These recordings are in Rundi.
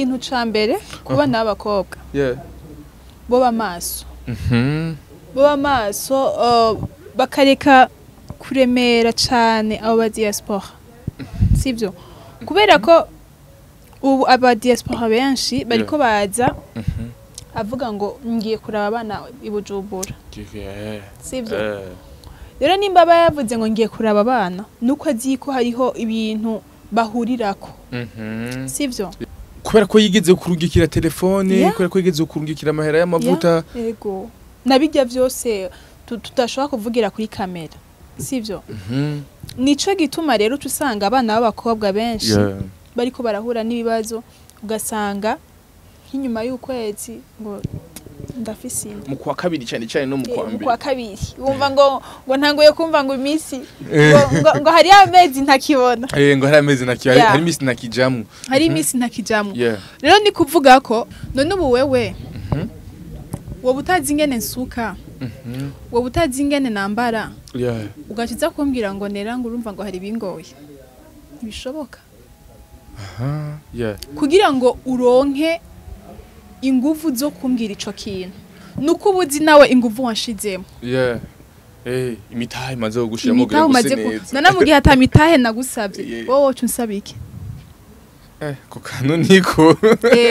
Ikintu ca mbere ku bana b'abakobwa, boba maso, boba maso, bakareka kuremera cane abo ba diaspora, sivyo? Kubera ko ubu aba diaspora benshi bariko baza avuga ngo ngiye kuraba abana i Bujumbura, sivyo? Rero nimba aba yavuze ngo ngiye kuraba abana, nuko azi ko hariho ibintu bahurirako, sivyo? Kubera ko yigeze kurungikira telefone, kubera ko yigeze kurungikira amahera y'amavuta. Yego, nabijya vyose tutashobora kuvugira kuri kamera, sivyo? Nico gituma rero uca usanga abana b'abakobwa benshi bariko barahura n'ibibazo, ugasanga nk'inyuma y'ukwezi ngo ndafise inda. Mu kwa kabiri cyane cyane no mu kwa Mu mbere. kwa kabiri wumva ngo ntanguye kumva ngo iminsi ngo hari amezi ntakibona. Ngo hari amezi naki hari imisi nakijamwo. Hari iminsi ntakijamwo. Rero ni kuvuga ko none ubu wewe wowe utazi ingene nsuka, wowe utazi ingene nambara, ugaca uza kumbwira ngo nera ngo urumva ngo hari ibingoye, ntibishoboka. Aha, yeah. Kugira ngo uronke inguvu zo kumbwira ico kintu, nuko uba uzi nawe inguvu wanshizemo. Yeah. Imitahe imaze kugushiramo Imitahe kugira ngo umaze use ku neza. None mu gihe ata mitahe nagusabye, wowe woca unsaba iki? Ko kantu niko.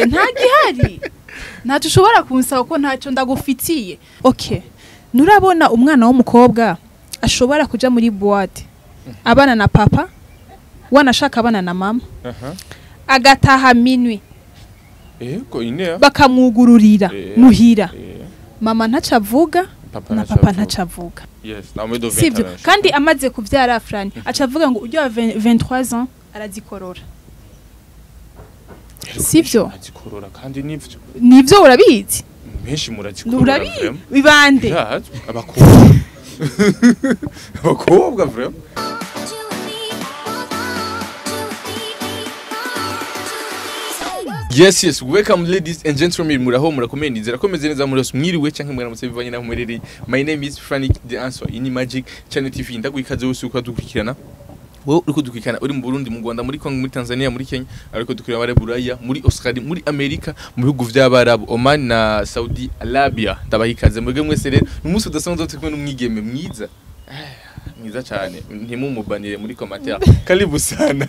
Nta gihari, ntacyo ushobora kunsaba ko ntacyo ndagufitiye. Okay, nurabona umwana w'umukobwa ashobora kuja muri boîte abana na papa, wanashaka abana na mama, agataha minuit, Ko ine. Bakamwugururira muhira, mama ntaco avuga, Papa na ntaco papa avuga. Ntaco avuga. Yes, na muri do Sivyo? Kandi amaze kuvyara, Frani aca avuga ngo urya wa 23 ans arazikorora, sivyo? Azikorora kandi nivyo. Nivyo, urabizi. Benshi murazikorora. Urabizi. Vraiment. Bibande. Birazwi. Abakobwa. Abakobwa vraiment. Yes, welcome ladies and gentlemen, muraho, murakomeye, nizera ko meze neza muri hose, mwiriwe canke mwaramutse bivanye naho muherereye. My name is Frank The Answer, ini Magic Channel TV, ndaguha ikaze wose uko dukurikirana. Wowe uriko dukurikirana uri mu Burundi, mu Rwanda, muri Congo, muri Tanzania, muri Kenya, ariko dukurikirana bari Buraya, muri Australia, muri Amerika, mu bihugu vy'Abarabu, Oman na Saudi Arabia. Ndabaha ikaze mwebwe mwese. Rero ni umunsi udasanzwe, turi kumwe n'umwigeme mwiza. Mwiza cyane, ntimumubanire muri commentaire. Karibu sana.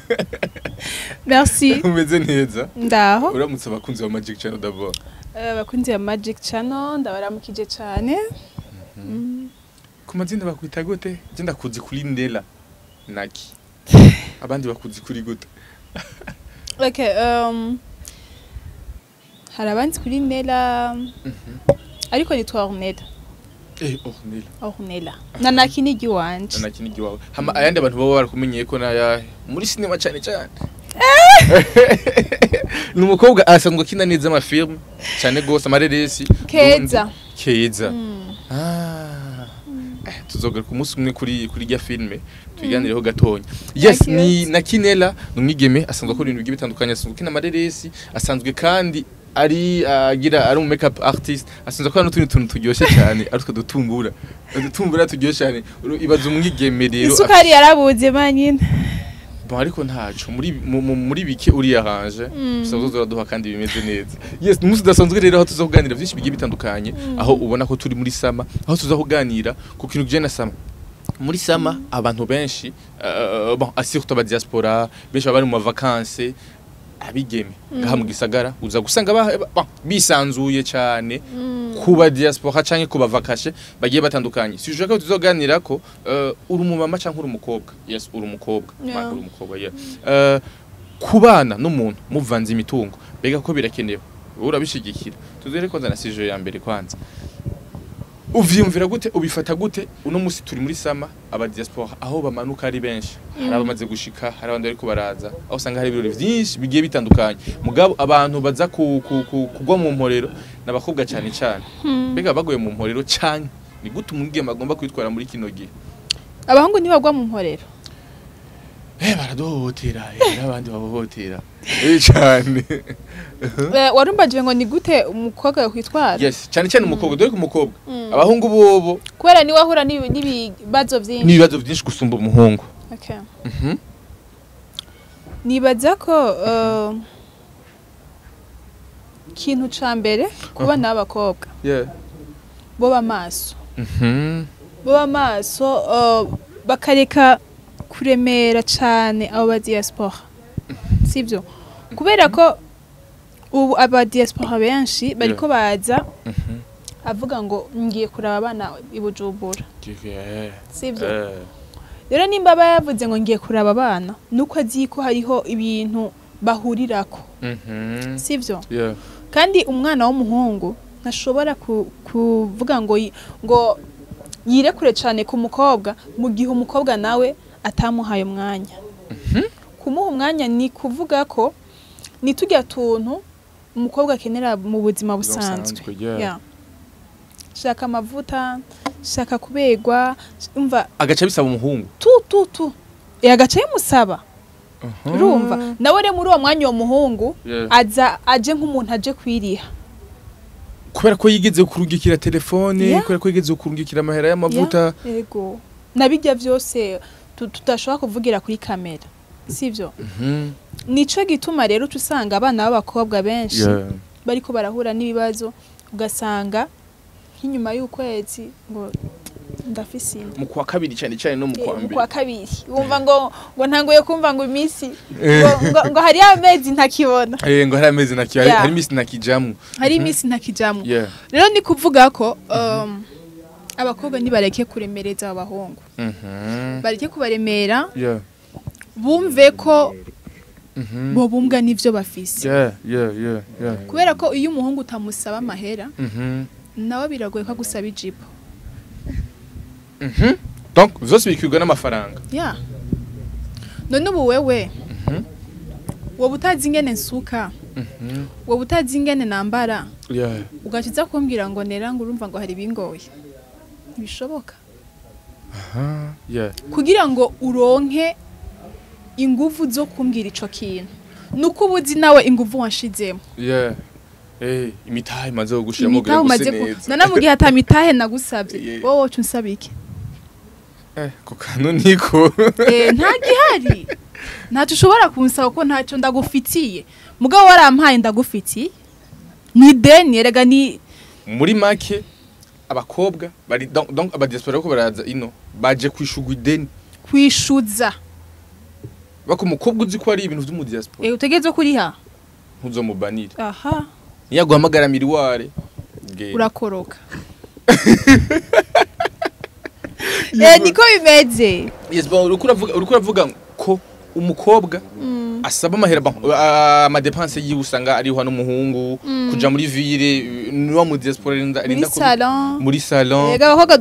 Merci. Umeze neza? Ndaho. Uramutse abakunzi ba Magic Channel d'abord. Abakunzi ba Magic Channel, ndabaramukije cyane. Ku mazina bakwita gute? Je ndakuzi kuri Ndela Naki, abandi bakuzi kuri gute? Okay, hari abandi kuri Nela, ariko nitwa Ornella. Ornella. Ornella na Naki ni igiwanje. Naki ni iwawe. Hama ayandi abantu baba barakumenyeye ko naya muri cinema cyane cyane, ni umukobwa asanzwe akina neza amafilm cyane gose, amareresi. Keza. Keza. Ah. Tuzogaruka umunsi umwe kuri rya filme tuyiganireho gatonya. Yes. Thank you. Ni Nakinela, ni umwigeme asanzwe akora ibintu bigiye bitandukanye, asanzwe akina amareresi, asanzwe kandi ari agira ari umu makeup artist, asanzwe akora n'utundi tuntu turyoshye cyane, ari utwo dutumbura, udutumbura turyoshye cyane. Ibaza umwigeme rero Isukari yarabuze manyine. Bon, ariko ntaco muri muri bike uriyaranje usanzwe uraduha kandi bimeze neza. Yes, ni umunsi udasanzwe rero aho tuza kuganira byinshi bigiye bitandukanye, aho ubona ko turi muri summer, aho tuza kuganira ku kintu kijanye na summer. Muri summer abantu benshi, bon, surtout aba diaspora benshi baba bari mu vacances, abigeme ngaha mu gisagara uza gusanga bon, bisanzuye cyane kuba diaspora canke kuba vakashe bagiye batandukanye. Sujet ko tuzoganira ko uri umumama canke uri umukobwa, yes, uri umukobwa. Uri umukobwa, yeah. Kubana n'umuntu muvanze imitungo, mbega ko birakenewe? Wowe urabishigikira? Tuzere kwanza na sujet ya mbere. Kwanza uvyiyumvira gute, ubifata gute? Uno musi turi muri summer, aba diaspora aho bamanuka ari benshi, hari abamaze gushika, hari abandi bariko baraza, aho usanga hari ibirori vyinshi bigiye bitandukanye, mugabo abantu baza kugwa mu mporero n'abakobwa cyane cyane. Mbega baguye mu mporero canke ni gute umwigeme agomba kwitwara muri kino gihe? Abahungu ntibagwa mu mporero. Baraduhohotera, n'abandi bahohotera cyane. Warumbaje ngo ni gute umukobwa yokwitwara? Yes, cyane cyane umukobwa, dore ko umukobwa, abahungu bobo Kubera niwe ahura n'ibibazo vyinshi. N'ibibazo byinshi gusumba umuhungu. Okay. Nibaza ko Ikintu ca mbere kuba n'abakobwa boba maso, boba maso, bakareka kuremera cane abo ba diaspora, sivyo? Kubera ko ubu aba diaspora benshi bariko baza avuga ngo ngiye kuraba abana i Bujumbura, sivyo? Rero nimba aba yavuze ngo ngiye kuraba abana, nuko azi ko hariho ibintu bahurirako, sivyo? Kandi umwana w'umuhungu ntashobora kuvuga ngo ngo yirekure cane ku mukobwa mu gihe umukobwa nawe atamuhaye umwanya. Kumuha umwanya ni kuvuga ko ni turya tuntu umukobwa akenera mu buzima busanzwe. Busanzwe. Yeah. Shaka amavuta, shaka kuberwa, umva. Agaca bisaba umuhungu. Tu tu tu, agaca yimusaba. Urumva nawe rero muri uwo mwanya uwo muhungu aza aje nk'umuntu aje kwiriha. Kubera ko yigeze kurungikira telefone, kubera ko yigeze kurungikira amahera y'amavuta. Yego, nabijya byose tudashobora kuvugira kuri kamera, sivyo? Nico gituma rero uca usanga abana b'abakobwa benshi bariko barahura n'ibibazo, ugasanga nk'inyuma y'ukwezi ngo ndafise inda. Mu kwa kabiri cyane cyane no mu kwa Mu mbere. kwa kabiri wumva ngo ntanguye kumva ngo iminsi ngo hari amezi ntakibona. Ngo hari amezi naki hari imisi nakijamwo. Hari iminsi ntakijamwo. Rero ni kuvuga ko abakobwa nibareke kuremereza abahungu, bareke kubaremera, bumve ko bobumbwa n'ivyo bafise, kubera ko iyo umuhungu utamusaba amahera, nawe biragoye ko agusaba ijipo. Donc vyose bikwirwa n'amafaranga. Ya, none ubu wewe woba utazi ingene nsuka, woba utazi ingene nambara, ugaca uza kumbwira ngo nera ngo urumva ngo hari ibingoye, ntibishoboka. Aha. Kugira ngo uronke inguvu zo kumbwira ico kintu, nuko uba uzi nawe inguvu wanshizemo. Yeah. Imitahe imaze kugushiramo Imitahe kugira ngo umaze use ku neza. None mu gihe ata mitahe nagusabye, wowe woca unsaba iki? Ko kantu niko. Nta gihari, ntacyo ushobora kunsaba ko ntacyo ndagufitiye. Mugabo warampaye, ndagufitiye, ni deni erega ni Muri make abakobwa bari donc aba diaspora ko baraza ino baje kwishugwa ideni. Kwishuza. Bako umukobwa uzi ko ari ibintu vy'umu diaspora, utegerezwa kuriha. Ntuzomubanire. Aha. Niyaguhamagara miriware, genda. Urakoroka. Niko bimeze. Yes, bon, uriko uravuga ko umukobwa asaba amahera, bon, ama dépenses yiwe usanga ariho n'umuhungu kuja muri ville niwa mu diaspora arinda Muri arinda salon. Muri salon. Yego, abakobwa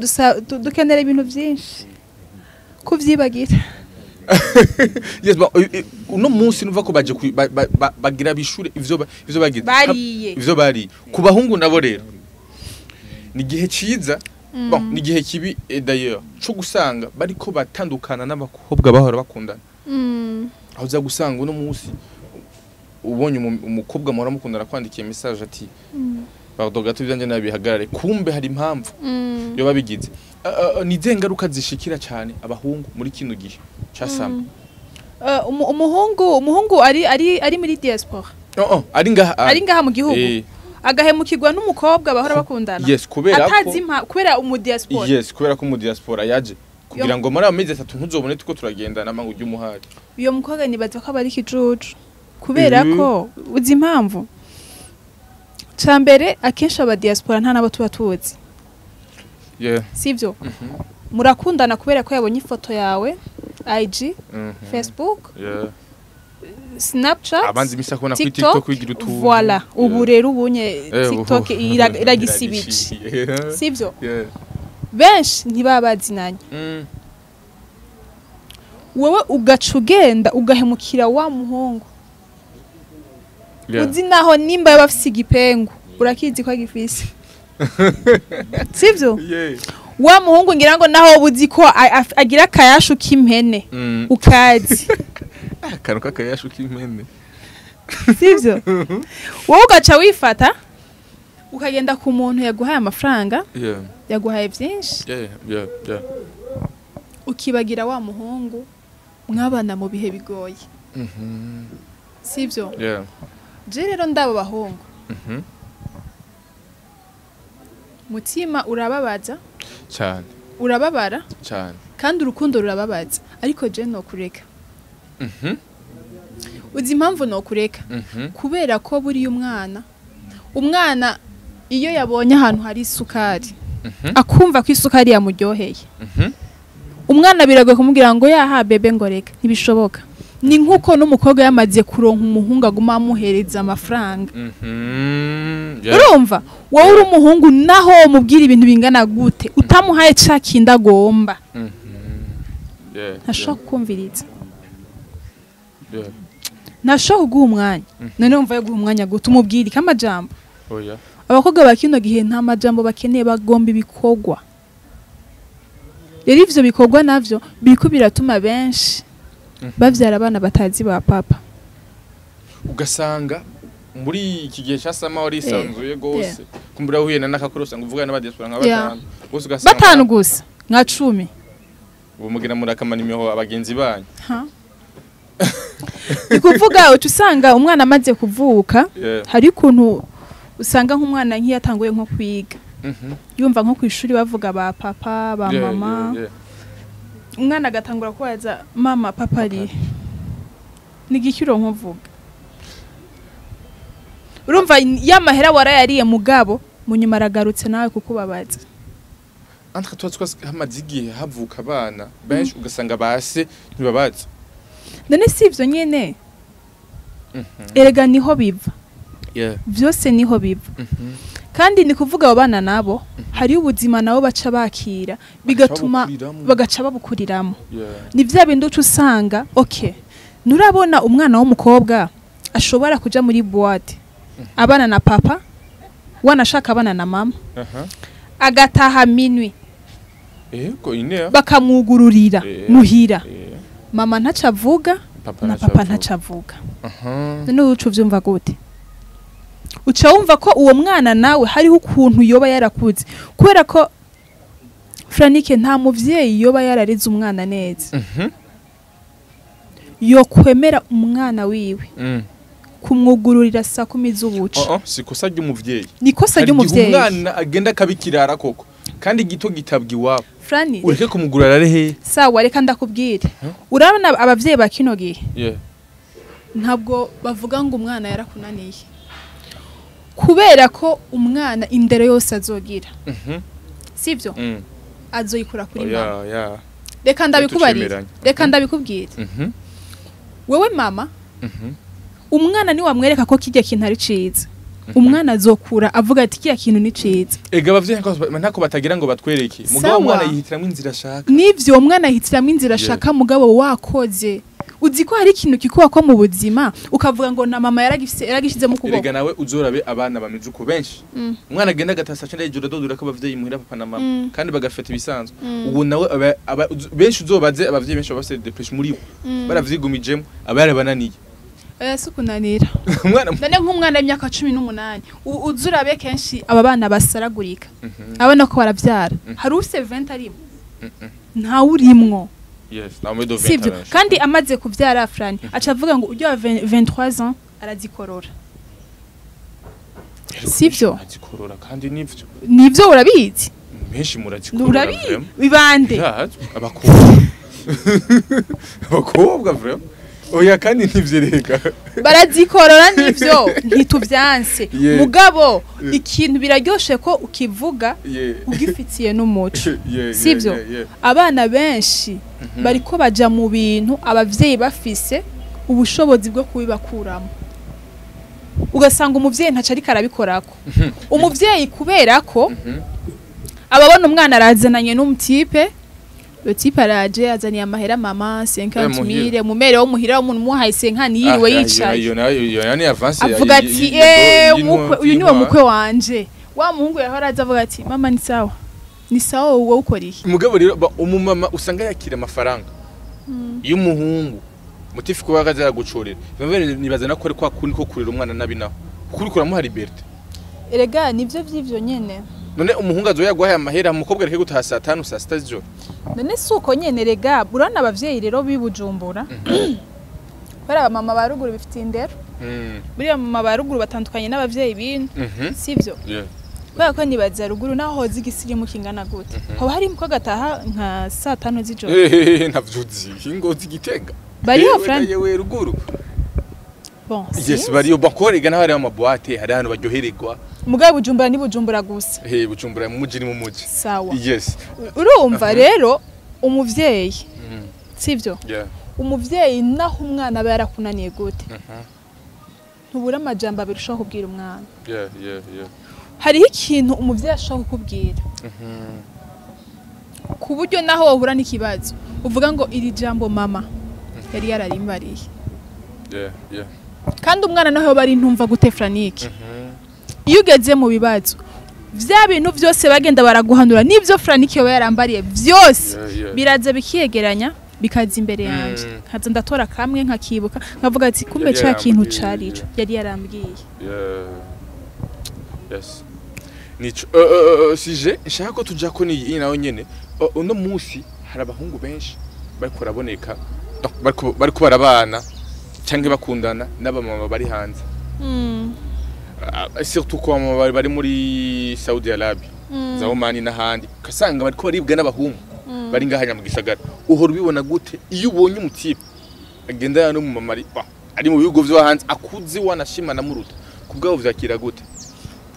dukenera ibintu byinshi kuvyibagira. Yes, bon, uno munsi nuva ko baje bagira bishure ivyo bagize. Bariye. Ivyo bariye. Ku bahungu nabo rero ni igihe ciza, bon, ni igihe kibi, d'ailleurs co gusanga bariko batandukana n'abakobwa bahora bakundana, aho uza gusanga uno munsi ubonye umukobwa muhora mukundana kwandikiye message ati: "Pardon gato, ibyanjye nabihagarare." Kumbe hari impamvu yo babigize. Ni izihe ngaruka zishikira cyane abahungu muri kino gihe ca summer? Umuhungu ari muri diaspora? Oh, ari ngaha. Ari ngaha mu gihugu, agahemukirwa n'umukobwa bahora bakundana? Yes, kubera ko Atazi kubera umu diaspora? Yes, kubera ko mu diaspora yaje kugira ngo muri ayo mezi 3 ntuzobone tuko turagendana ngo ujye umuhari. Uyo mukobwa nibaza ko aba ari ikijuju, kubera ko uzi impamvu ca mbere, akenshi aba diaspora nta nabo tuba tuzi, sivyo? Murakundana kubera ko yabonye ifoto yawe IG, Facebook, Snapchat, Abanza imisi akubona kuri TikTok, TikTok wigira utuntu. Voilà, ubu rero ubunye TikTok iragisibije, sivyo? Benshi ntibaba bazinanye. Wewe ugaca ugenda ugahemukira wa muhungu uzi naho nimba yaba afise igipengu, urakizi ko agifise, sivyo? Wa muhungu ngira ngo naho uzi ko agira akayashu k'impene, ukazi. Akantu k'akayashu k'impene. Sivyo? Wowe ugaca wifata ukagenda ku muntu yaguhaye amafaranga, yaguhaye byinshi, Yeah, yeah, yeah. ukibagira wa muhungu mwabana mu bihe bigoye, sivyo? Yeah. Je rero ndabo bahungu Mutima urababaza cyane, urababara cyane, kandi urukundo rurababaza, ariko je nokureka. Uzi impamvu nokureka? Kubera ko buriya umwana iyo yabonye ahantu hari isukari, akumva ko isukari yamuryoheye, umwana biragoye kumubwira ngo yaha bebe ngo reka, ntibishoboka. Ni nkuko n'umukobwa yamaze kuronka umuhungu aguma amuhereza amafaranga. Urumva wowe uri umuhungu naho umubwira ibintu bingana gute utamuhaye ca kindi agomba, ntashobora kukumviriza, ntashobora kuguha umwanya. None wumva yo guha umwanya gute umubwira iki amajambo? Abakobwa ba kino gihe nta majambo bakeneye, bagomba ibikorwa. Rero ivyo bikorwa navyo biriko biratuma benshi bavyara abana batazi ba papa. Ugasanga muri iki gihe cya sama wari isanzuye gose, kumbura uhuye na nakakuru usanga uvuga n'aba diaspora nka batanu gose, ugasanga batanu gusa nka 10. Ubu mugira murakamana imiho abagenzi banyu. Ni kuvuga uca usanga umwana amaze kuvuka, hari ukuntu usanga nk'umwana nk'iyatanguye nko kwiga, yumva nko kwishuri bavuga ba papa ba mama, umwana agatangura kubaza mama papa ari ni igikiro nkuvuga. Urumva ya mahera warayariye mugabo munyuma aragarutse nawe kukubabaza. Entre toi twese hamaze igihe havuka abana benshi ugasanga base ntibabazi. None si ivyo nyene? Erega niho biva. Vyose niho biva. Kandi ni kuvuga abo bana nabo hari ubuzima nabo baca bakira bigatuma bagaca babukuriramo. Ni vya bindi uca usanga okay, nurabona umwana w'umukobwa ashobora kuja muri boîte abana na papa, wanashaka abana na mama, agataha minwi bakamwugururira muhira, mama ntacavuga na papa ntacavuga. None uca uvyumva gute? Uca wumva ko uwo mwana nawe hariho ukuntu yoba yarakuze, kubera ko Franike nta muvyeyi yoba yarareze umwana neza yo kwemera umwana wiwe kumwugururira saa 10 z'ubuca. Si kosa ry'umuvyeyi, ni kosa ry'umuvyeyi. Umwana agenda akabikirara koko, kandi gito gitabwa iwabo. Frani, ureke kumugurara rehe? Sawa, reka ndakubwire. Urabona abavyeyi ba kino gihe, ntabwo bavuga ngo umwana yarakunaniye, kubera ko umwana indero yose azogira, sivyo? Azoyikura kuri mama. Reka ndabikubarira, reka ndabikubwire. Wewe mama, umwana ni wamwereka ko kijya kintu ari ciza, umwana azokura avuga ati kiya kintu ni ciza. Ega abavyeyi ntako batagira ngo batwereke, mugabo umwana yihitiramwe inzira ashaka. Nivyo, umwana yihitiramwe inzira ashaka, mugabo wakoze. Uzi ko hari ikintu kikuba ko mu buzima ukavuga ngo na mama yaragifise yaragishize mu kuboko. Erega nawe uzorabe abana bameze uko benshi. Umwana agenda agatasa cyane ijoro dodura ko abavyeyi muhira papa na mama, kandi bagafata ibisanzwe. Ubu nawe benshi uzobaze abavyeyi benshi bafite depression muri bo, baravyigumijemo, abayarabananiye. Sukunanira. None nk'umwana w'imyaka 18 uzurabe kenshi aba bana basaragurika, abana ko baravyara, hari ufise 20 arimo, nta urimwo. Sivyo? Kandi amaze kuvyara Frani aca avuga ngo ujya 23 ans arazikorora. Sivyo? Arazikorora kandi nivyo. Nivyo urabizi? Benshi murazikorora. Urabizi? Bibande. Abakobwa. Abakobwa vraiment. Oya kandi ntivyereka. Barazikorora nivyo, ntituvyanse. Mugabo ikintu biraryoshe ko ukivuga ugifitiye n'umuco. Sivyo? Abana benshi bariko baja mu bintu abavyeyi bafise ubushobozi bwo kubibakuramo. Ugasanga umuvyeyi ntaco ariko arabikorako. Umuvyeyi kubera ko ababona umwana arazananye n'umutipe, le type araje azaniye amahera mama 50000, mumere wo muhira umuntu muhaye 50 yiriwe yicaye. Iyo ni avance. Avuga ati uyu niwe mukwe wanje. Wa muhungu yahora aza avuga ati mama ni sawa. Ni sawa wowe ukora iki? Mugabo rero umumama usanga yakira amafaranga iyo umuhungu mutifi kuba akaza gucorera. Nibaza nako ari kwa kundi ko kurera umwana nabi naho. Kuri kuramuha liberté. Erega nivyo vyivyo nyene. None umuhungu azoya guhaye amahera umukobwa areke gutaha saa 5 saa 6 z'ijoro. None suko nyene rega urana abavyeyi rero bibujumbura. Kubera abamama baruguru bifite indero. Buriya mama ba ruguru batandukanye n'abavyeyi bino, sivyo? Kubera ko nibaza ruguru naho hoza igisirimu kingana gute, hoba hari umukobwa ataha nka saa 5 z'ijoro? Ntavyuzi ingozi Gitega bariho Fran yewe ruguru. Bon, yes, bariyo bakorega naho hari ama boîte, hari ahantu baryohererwa. Mugabo Bujumbura ni Bujumbura gusa. Bujumbura mu muji ni mu muji. Sawa. Yes. Urumva rero umuvyeyi, sivyo? Yeah. Umuvyeyi naho umwana aba yarakunaniye gute, ntubura amajambo abiri ushobora kubwira umwana. Yeah. Hariho ikintu umuvyeyi ashobora kukubwira ku buryo naho wahura n'ikibazo uvuga ngo iri jambo mama yari yararimbariye. Yeah. Kandi umwana naho yoba ari ntumva gute Franike, iyo ugeze mu bibazo vya bintu vyose bagenda baraguhanura n'ivyo Franike yoba yarambariye vyose biraza bikiyegeranya bikaza imbere yanje, nkaza ndatora kamwe nkakibuka nkavuga ati kumbe ca kintu cari ico yari yarambwiye. Yes. Nico sije nshaka ko tuja ko ni nawe nyene. Uno munsi hari abahungu benshi bariko baraboneka, bariko barabana canke bakundana n'abamama bari hanze. Surtout ko abamama bari muri Saudi Arabia, za Oman n'ahandi, kasanga bariko baribwa n'abahungu bari ngahanya mu gisagara. Uhora ubibona gute iyo ubonye umutipe agendana n'umumama ari mu bihugu vyo hanze akuze wanashima na muruta, kubwabo vyakira gute?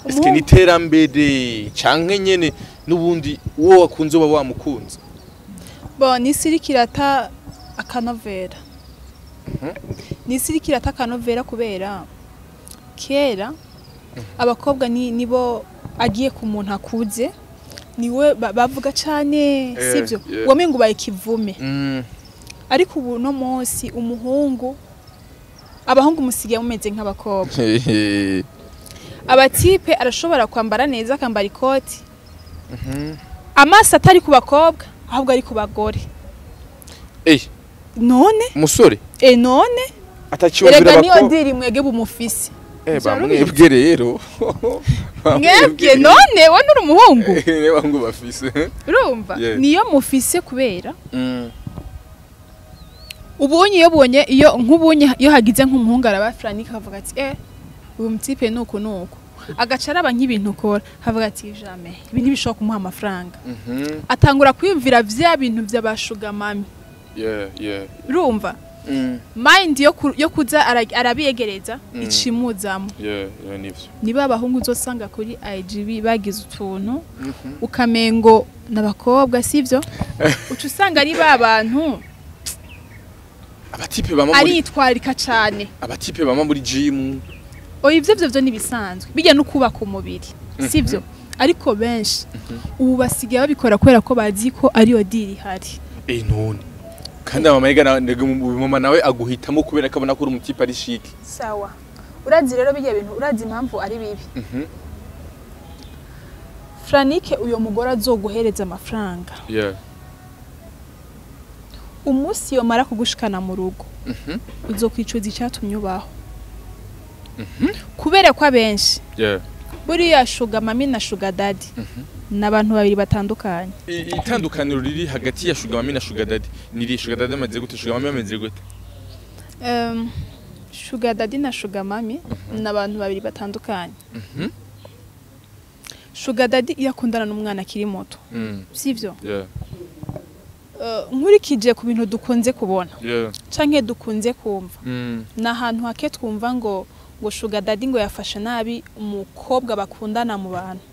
Eske ni terambere canke nyene nubundi uwo wakunze uba wamukunze? Bon, nisi kirata akanovera. Nisi kirata akanovera kubera kera abakobwa nibo agiye ku muntu akuze niwe bavuga cyane, sivyo? Wamengo baye kivume. Ariko ubu no munsi umuhungu, abahungu musigiye mumeze nk'abakobwa. Abatipe arashobora kwambara neza akambara ikoti, amaso atari ku bakobwa ahubwo ari ku bagore. None umusore none atacyumvira abakobwa. Niyo ndiri mwege bumufisi. Bamwebwe rero. Mwebwe none we nuri umuhungu. N'abahungu bafise. Urumva? Niyo mufise kubera ubunye iyo bonye iyo nk'ubunye iyo hagize nk'umuhungu araba Franike akavuga ati uyu mutipe nuko nuko, agaca araba nk'ibintu ukora havuga ati jamais ibi ntibishobora kumuha amafaranga. Atangura kwiyumvira vya bintu by'abashuga mami. Yeah. Urumva? Mind yo kuza arabiyegereza icimuzamo. Yeah, nivyo. Niba abahungu uzosanga kuri IGB bagize utuntu ukamengo nabakobwa, sivyo? Uca usanga ari ba bantu abatipe bama muri aritwarika cyane. Abatipe bama muri gym. Oya ivyo vyo nibisanzwe bijya no kubaka umubiri, sivyo? Ariko benshi ubu basigaye babikora kubera ko bazi ko ariyo deal ihari. None kandi abamaiga mama nawe aguhitamo kubera ko abona ko uri umutipe ari chic. Sawa. Urazi rero bijya bintu, urazi impamvu ari bibi. Franike uyo mugore azoguhereza amafaranga. Umunsi yomara kugushikana mu rugo, uzokwicuza icyatumye ubaho. Kubera ko abenshi buriya sugar mami na sugar daddy n'abantu babiri batandukanye. Itandukaniro riri hagati ya sugar mami na sugar daddy ni sugar daddy ameze gute, sugar mami ameze gute? Sugar daddy na sugar mami n'abantu babiri batandukanye. Sugar daddy iyo akundana n'umwana akiri muto, sivyo? Nkurikije ku bintu dukunze kubona canke dukunze kumva, n'ahantu hake twumva ngo sugar daddy ngo yafashe nabi umukobwa bakundana mu bantu.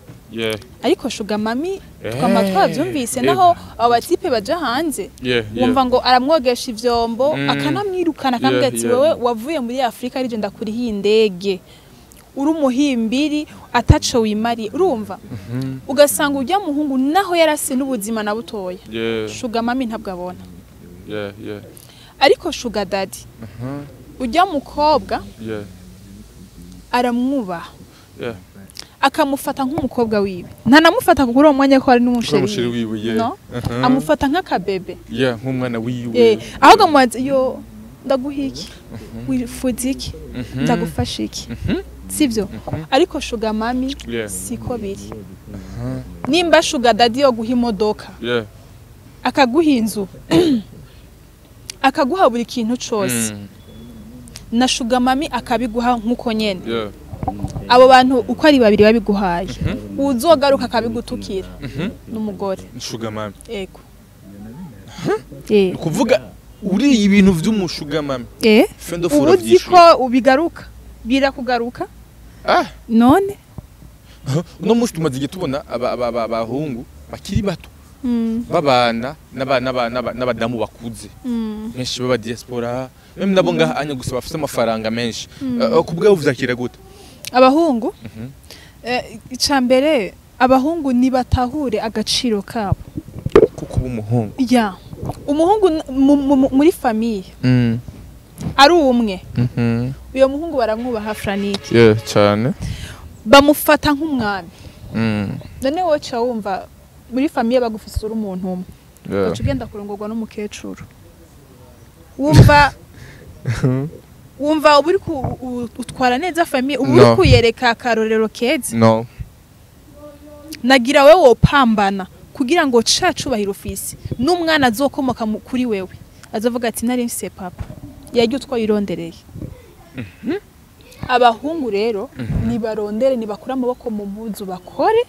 Ariko sugar mami twama twavyumvise naho abo batipe baja hanze, wumva ngo aramwogesha ivyombo akanamwirukana akambwira ati wewe wavuye muri Afrika arije ndakurihiye indege, uri umuhimbiri ataco wimariye. Urumva? Ugasanga ujya muhungu naho yarase n'ubuzima na butoya. Sugar mami ntabwo abona. Ariko sugar daddy ujya mukobwa aramwubaha, akamufata nk'umukobwa wiwe. Ntanamufata kuri uwo mwanya ko ari n'umusheri wiwe. No? Amufata nk'akabebe. Nk'umwana wiwe. Ahubwo amubaza yo ndaguha iki, wifuza iki, ndagufasha iki, sivyo? Ariko sugar mami siko biri. Nimba sugar daddy yo guha imodoka, akaguha inzu, akaguha buri kintu cose, Na sugar mummy akabiguha nkuko nyene. Abo bantu uko ari babiri babiguhaye, uzogaruka akabigutukira n'umugore. Sugar mummy. Ego. Kuvuga uri ibintu vy'umu sugar mummy. Fin de Ubu uzi ko ubigaruka, birakugaruka. None uno munsi tumaze igihe tubona abahungu bakiri bato babana n'abadamu bakuze benshi baba diaspora, même nabo ngaha anya gusa bafite amafaranga menshi. Kubwa uvyakira gute abahungu? Icambere, abahungu nibatahure agaciro kabo kuko umuhungu ya umuhungu muri famille ari umwe, uyo muhungu baramwubaha Franike. Yeah, cyane. Bamufata nk'umwami. None wowe ca wumva muri famille bagufise uri umuntu umwe, uca ugenda kurongorwa n'umukecuru, wumva uba uri utwara neza famille, uba uri kuyereka akarorero keza? No. Nagira wewe wopambana kugira ngo ca cubahiro ufise n'umwana azokomoka kuri wewe azovuga ati nari mfise papa yaryo twayirondereye. Abahungu rero nibarondere, nibakura amaboko mu mpuzu, bakore,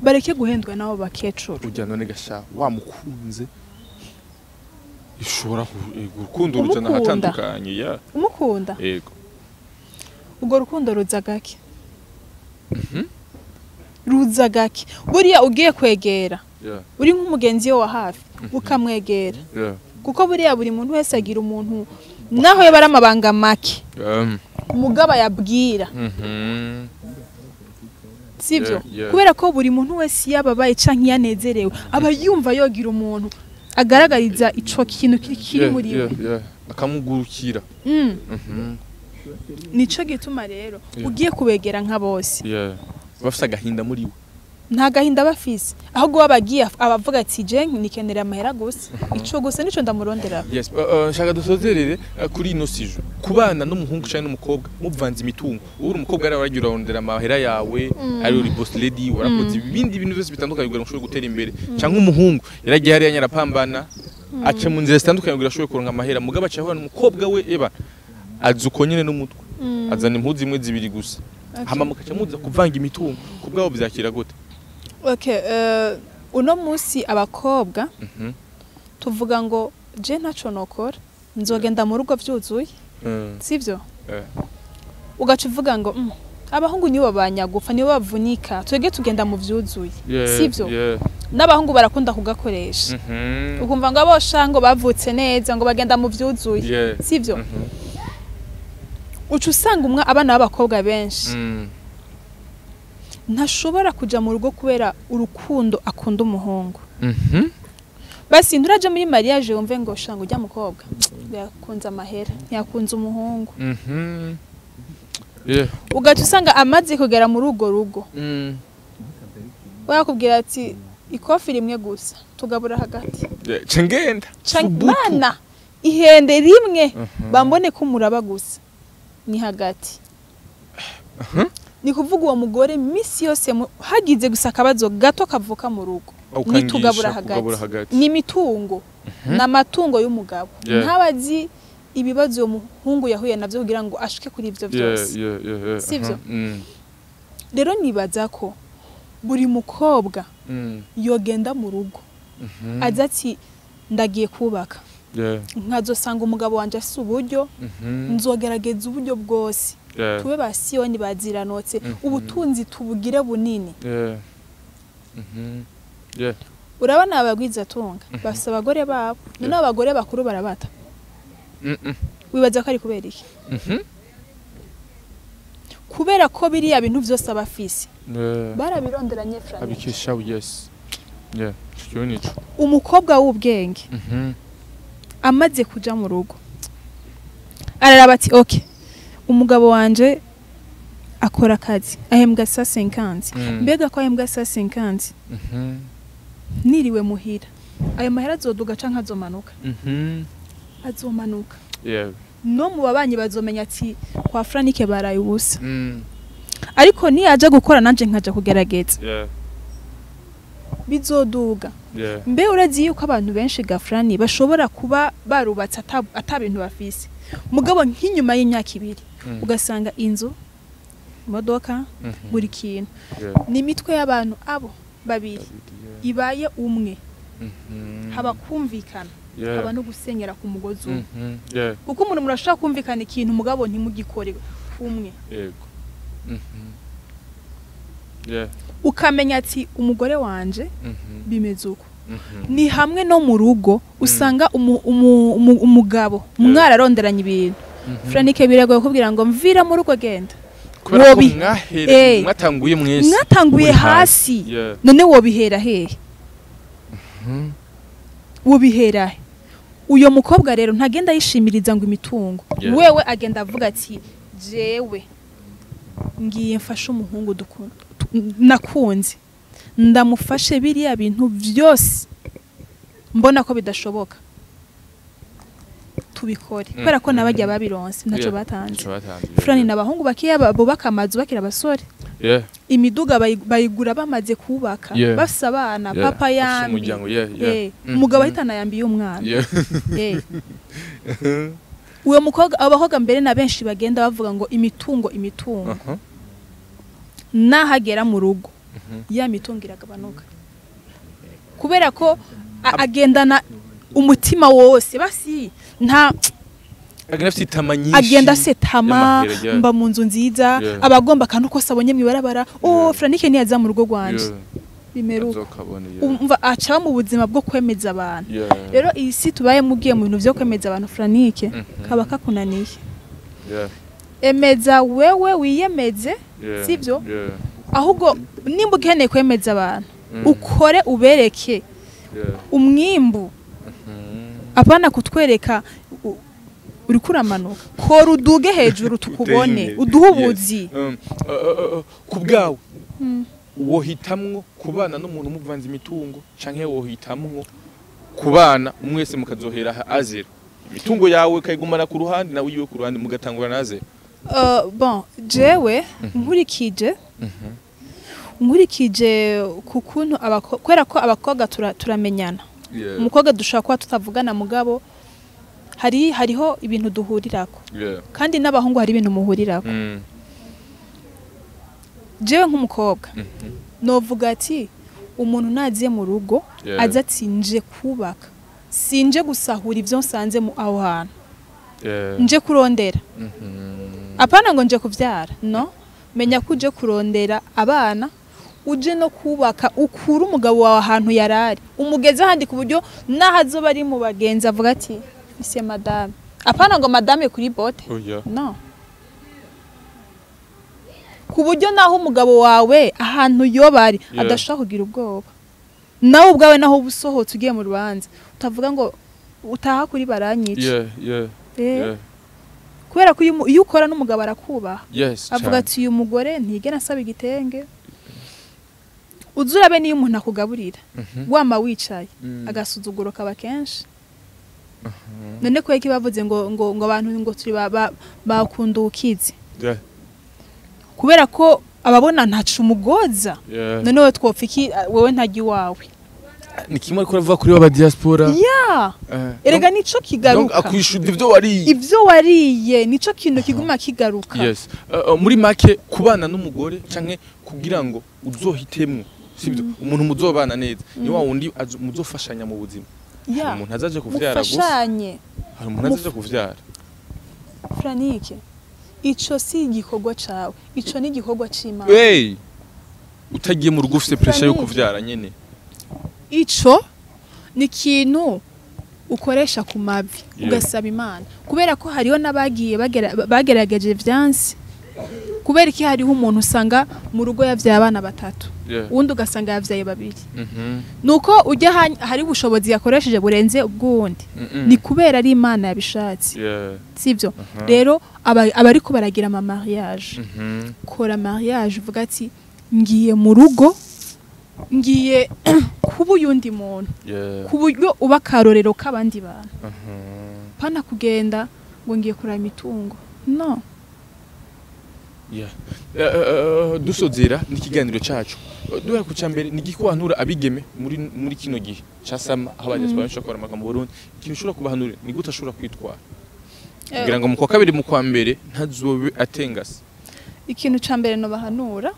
bareke guhendwa nabo bakecuru. Ujya none gasha wamukunze ishobora urukundo rujana hatandukanye ya umukunda. Yego. Ubwo rukundo ruza gake. Ruza gake. Buriya ugiye kwegera uri nk'umugenzi we wa hafi ukamwegera, kuko buriya buri muntu wese agira umuntu naho yaba ari amabanga make umugaba yabwira, sivyo? Kubera ko buri muntu wese yababaye canke yanezerewe aba yumva yogira umuntu agaragariza ico kintu kiri muri we, akamugurukira. Nico gituma rero ugiye kubegera nka bose bafise agahinda muri we. Nta gahinda bafise, ahubwo babagiye abavuga ati je nikenera amahera gusa, ico gusa nico ndamurondera. Yes, nshaka dusozerere kuri ino sijo kubana n'umuhungu cyane n'umukobwa muvanze imitungo. Uri umukobwa ari waragira urondera amahera yawe, ari uri boss lady, warakoze ibindi bintu byose bitandukanye kugira ngo ushobore gutera imbere, cyangwa umuhungu yaragiye hariya nyarapambana aca mu nzira zitandukanye kugira ashobore kuronka amahera, mugabo aca ahura n'umukobwa we eba azuko nyene n'umutwe azana impuzu imwe zibiri gusa, hama mukaca muza kuvanga imitungo. Kubwabo byakira gute? Okay, uno munsi abakobwa tuvuga ngo je ntaco nokora, nzogenda mu rugo vyuzuye, sivyo? Ugaca uvuga ngo abahungu nibo banyagufa, nibo bavunika, twege tugenda mu vyuzuye, sivyo? N'abahungu barakunda kugakoresha, ukumva ngo abosha ngo bavutse neza ngo bagenda mu vyuzuye, sivyo? Uca usanga umwe abana b'abakobwa benshi ntashobora kuja mu rugo kubera urukundo akunda umuhungu. Basi nturaje muri mariage wumve ngo shango ujya mukobwa yakunze amahera ntiyakunze umuhungu. Ugaca usanga amaze kugera muri urwo rugo, wakubwira ati ikofi rimwe gusa tugabura hagati, cengenda mana ihende rimwe bambone ko muraba gusa ni hagati. Ni kuvuga uwo mugore misi yose hagize gusa akabazo gato kavuka mu rugo nitugabura hagati, ni imitungo n'amatungo y'umugabo, ntabazi ibibazo uwo muhungu yahuye navyo kugira ngo ashike kuri ivyo byose, sivyo? Rero nibaza ko buri mukobwa yogenda mu rugo aza ati ndagiye kubaka, nkazosanga umugabo wanje afise uburyo, nzogerageza uburyo bwose tube ba Siyoni baziranotse, ubutunzi tubugire bunini. Urabona abagwiza tunga bafise abagore babo, none abagore bakuru barabata. Wibaza ko ari kubera iki? Kubera ko biriya bintu vyose abafise barabironderanye Frank abikesha. Yes, umukobwa w'ubwenge amaze kuja mu rugo araraba ati okay, umugabo wanje akora akazi ahembwa sa 50, mbega ko ahembwa sa 50 niriwe muhira ayo mahera azoduga canke azomanuka? Azomanuka. No mu babanyi bazomenya ati kwa Franike baraye ubusa. Ariko niyaje gukora nanje nkaja kugerageza, bizoduga. Mbe urazi yuko abantu benshi gafrani bashobora kuba barubatse atabintu bafise, Mugabo nk'inyuma y'imyaka 2 ugasanga inzu, imodoka, buri kintu. Ni imitwe y'abantu abo babiri ibaye umwe. Haba kumvikana, haba no gusenyera ku mugozi umwe. Kuko umuntu murashaka kumvikana ikintu mugabo ntimugikore umwe. Yego. Ukamenya ati umugore wanje bimeze uko. Ni hamwe no mu rugo usanga umugabo mwararonderanye ibintu. Franike biragoye kubwira ngo mvira mu rugo genda. Kubera ko mwatanguye mwese. Mwatanguye hasi. None wobihera hehe? Wobihera he? Uyo mukobwa rero ntagenda yishimiriza ngo imitungo. Wewe agenda avuga ati jewe ngiye mfashe umuhungu nakunze, ndamufashe biriya bintu byose mbona ko bidashoboka tubikore, kubera ko nabajya babironse ntaco batanze. Frani n'abahungu bakiya bubaka amazu bakira abasore, imiduga bayigura bamaze kubaka, bafise abana, papa yambi, umugabo ahitana yambiye umwana. Uwo mukobwa, abakobwa mbere na benshi bagenda bavuga ngo imitungo imitungo, nahagera mu rugo ya mitungo iragabanuka, kubera ko agendana umutima wose basi nta agenda afite itama nyinshi, agenda setama mba mu nzu nziza, abagomba kantu kose abonye mwibarabara, oh Franike niyaza mu rugo rwanje bimeruka, umva aca mu buzima bwo kwemeza abantu. Rero iyi si tubaye mugiye mu bintu byo kwemeza abantu, Franike kaba kakunaniye. Emeza wewe wiyemeze, sivyo? Ahubwo nimba ukeneye kwemeza abantu, ukore ubereke umwimbu, apana kutwereka uri kuramanuka, kora uduge hejuru tukubone, uduhe ubuzi. Ku bwawe wohitamwo kubana n'umuntu muvanze imitungo, canke wohitamwo kubana umwese mukazohera azero, imitungo yawe kayigumana ku ruhande nawe yiwe ku ruhande mugatangura na zero? Bon, jewe nkurikije kukuntu kubera ko abakobwa turamenyana. Umukobwa dushobora kuba tutavugana mugabo hariho ibintu duhurirako, kandi n'abahungu hari ibintu muhurirako. Jewe nk'umukobwa novuga ati umuntu naziye mu rugo aza ati nje kubaka, sinje gusahura ivyo nsanze mu aho hantu, nje kurondera, apana ngo nje kuvyara, no menya ko uje kurondera abana, uje no kubaka, ukura umugabo wawe ahantu yarari umugeze ahandi ku buryo nahazoba ari mu bagenzi avuga ati ise madame, apana ngo madame kuri bote, no ku buryo naho umugabo wawe ahantu yobari adashaka kugira ubwoba, nawe ubwawe naho ubusohotse ugiye mu rubanza utavuga ngo utaha kuri baranyica. Kubera ko iyo ukora n'umugabo arakubaha, avuga ati uyu mugore ntigera asaba igitenge. Uzurabe niyo umuntu akugaburira wama wicaye, agasuzuguro kaba kenshi. None ko yiki bavuze ngo ngo ngo abantu ngo turi bakunda ukizi, kubera ko ababona ntacu umugoza. None wewe twopfa iki wewe ntajya iwawe? Ni kimwe ariko ravuga kuri ba diaspora. Erega nico kigaruka. Donc akwishura ivyo wariye. Ivyo wariye nico kintu kiguma kigaruka. Yes. Muri make kubana n'umugore canke kugira ngo uzohitemwo, sibyo? Umuntu muzobana neza ni wa wundi muzofashanya mu buzima. Umuntu azaje kuvyara gusa. Mufashanye. Hari umuntu azaje kuvyara. Franike, ico si igikorwa cawe, ico ni igikorwa c'Imana. Hey! Utagiye mu rugo ufise pressure yo kuvyara nyene. Ico ni kintu ukoresha ku mavi ugasaba Imana, kubera ko hariho nabagiye bagerageje vyanse. Kubera iki hariho umuntu usanga mu rugo yavyaye abana batatu, uwundi ugasanga yavyaye babiri. Nuko ujya hari ubushobozi yakoresheje burenze ubwundi, ni kubera ari Imana yabishatse, sivyo? Rero abariko baragira ama mariage, kora mariage uvuga ati ngiye mu rugo, ngiye kuba uyundi muntu, ku buryo uba akarorero k'abandi bantu, pana kugenda ngo ngiye kuraba imitungo, no. Dusozera n'ikiganiro cacu duhera ku cambere ni gikwantura abigeme muri kino gihe ca sama aho abadiaspora bashobora kuramaka mu Burundi, ikintu ushobora kubahanurira ni gute ashobora kwitwara? Kugira ngo mu kwa kabiri, mu kwa mbere ntazobe atengase. Ikintu ca mbere no bahanura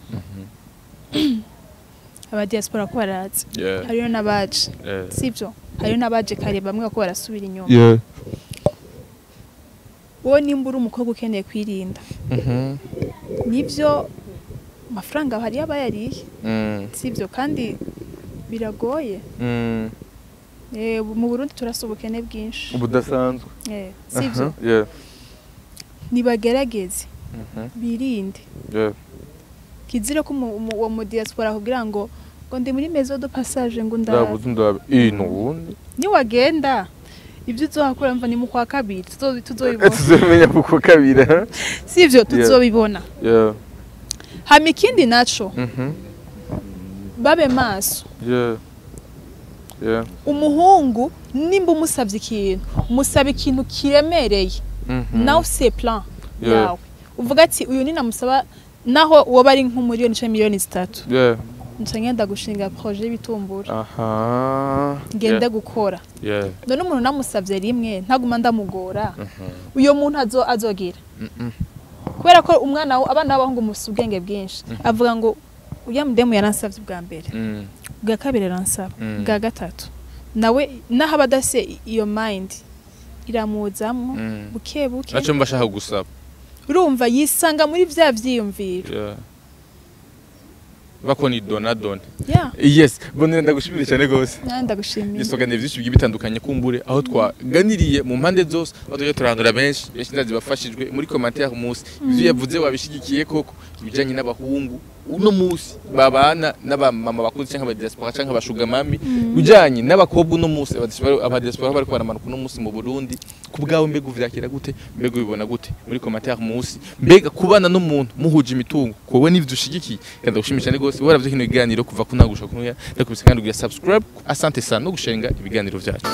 aba diaspora ko barazi, hariyo n'abaje, sivyo? Hariyo n'abaje kare, bamwe ko barasubira inyuma. Wowe nimba uri umukobwa ukeneye kwirinda, nivyo, amafaranga hariyo abayariye, sivyo? Kandi biragoye. Mu Burundi turasa ubukene bwinshi budasanzwe. Sivyo? Nibagerageze birinde. Kizire ko uwo mu diaspora kugira ngo ndi muri maison de passage, ngo ndabe. Ndabuze, ndabe nubundi. Niwagenda, ibyo uzohakora mva ni mu kwa kabiri tuzobibona. Tuzomenya mu kwa kabiri, ha? Sivyo? Tuzobibona. Hama ikindi naco, babe maso. Yeah. Yeah. Umuhungu nimba umusavye ikintu, musaba ikintu kiremereye. Nawe ufise plan yawe, uvuga ati uyu ninamusaba, naho uwo ari nk'umuriyoni canke miliyoni 3, nca ngenda gushinga projet y'ibitumbura, ngende gukora. None umuntu namusavye rimwe, ntaguma ndamugora, uyo muntu azogira kubera ko umwana abana b'abahungu mufise ubwenge bwinshi, avuga ngo uriya mudemu yaransavye ubwa mbere, ubwa kabiri aransaba, ubwa gatatu nawe, naho aba adafise iyo mind, iramuzamwo buke buke. Naco mba ashaka gusaba. Urumva yisanga muri vya vyiyumviro. Bako ni dona dona. Yeah. Yes, bonera, ndagushimire cyane gose. Nawe ndagushimiye. Isoganiro byinshi bigiye bitandukanye, kumbure aho twaganiriye mu mpande zose, aho tugiye turahanura benshi benshi, ndazi bafashijwe muri commentaire umunsi. Ivyo yavuze wabishigikiye koko? Ibijanye n'abahungu uno munsi babana n'abamama bakuze canke aba diaspora canke aba sugar mummy, bijanye n'abakobwa uno munsi aba diaspora bariko baramanuka uno munsi mu Burundi, ku bwawe mbega uvyakira gute? Mbega ubibona gute? Muri commentaire munsi, mbega kubana n'umuntu muhuje imitungo kowe n'ivyo ushigikiye? Kandi ndagushimiye cyane gose waravye kino kiganiro kuva kunagusha kunuya, ndakubise kandi ugira subscribe. Asante sana no gushenga ibiganiro vyacu.